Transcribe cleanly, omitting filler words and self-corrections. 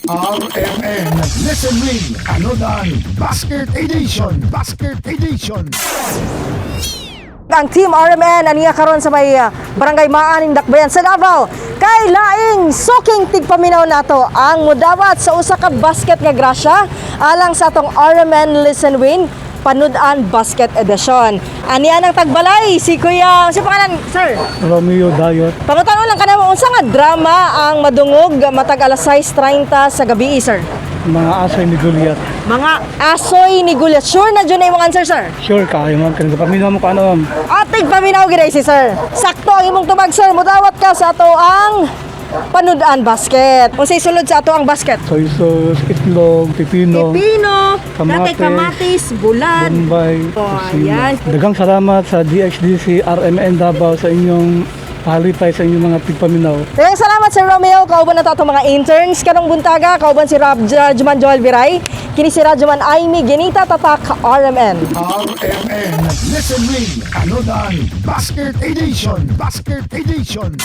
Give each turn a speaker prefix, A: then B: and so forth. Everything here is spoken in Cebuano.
A: RMN Listen Win Panodan Basket Edition. Basket Edition.
B: Ang Team RMN aniya karon sa may Barangay Maaning, Dakbayan sa Davao. Kay laing suking tigpaminaw nato ang mudawat sa usa ka basket nga grasya alang sa atong RMN Listen Win Panudan Basket Edition. Aniya ang tagbalay si Kuya, si pangalan, sir?
C: Romeo Dayot.
B: Pangutano lang kanamo, unsa nga drama ang madungog matag alas 6:30 sa gabi, sir?
C: Mga Asoy ni Goliath.
B: Mga Asoy ni Goliath. Sure na jud na imong answer, sir?
C: Sure kaayo, ma'am. Kaya paminaw mo ko ano, ma'am.
B: Ating paminaw gid si sir. Sakto ang imong tubag, sir. Mudawat ka sa ato ang panudan basket. Unsay sulod sa ato ang basket?
C: Soy sauce, itlog, pipino,
B: Pipino,
C: kamatis,
B: natay kamatis, bulad.
C: Bombay,
B: Oh,
C: tocino.
B: ayan.
C: Daghang salamat sa DXDC RMN Davao sa inyong pahalipay sa inyong mga tigpaminaw.
B: Daghang salamat, Sir Romeo. Kauban na to atong mga interns karong buntaga. Kauban si Rob Rajuman Joel Viray. Kini si Rajuman Aimee Genita, Tatak RMN.
A: RMN Listen Win Panodan Basket Edition. Basket Edition.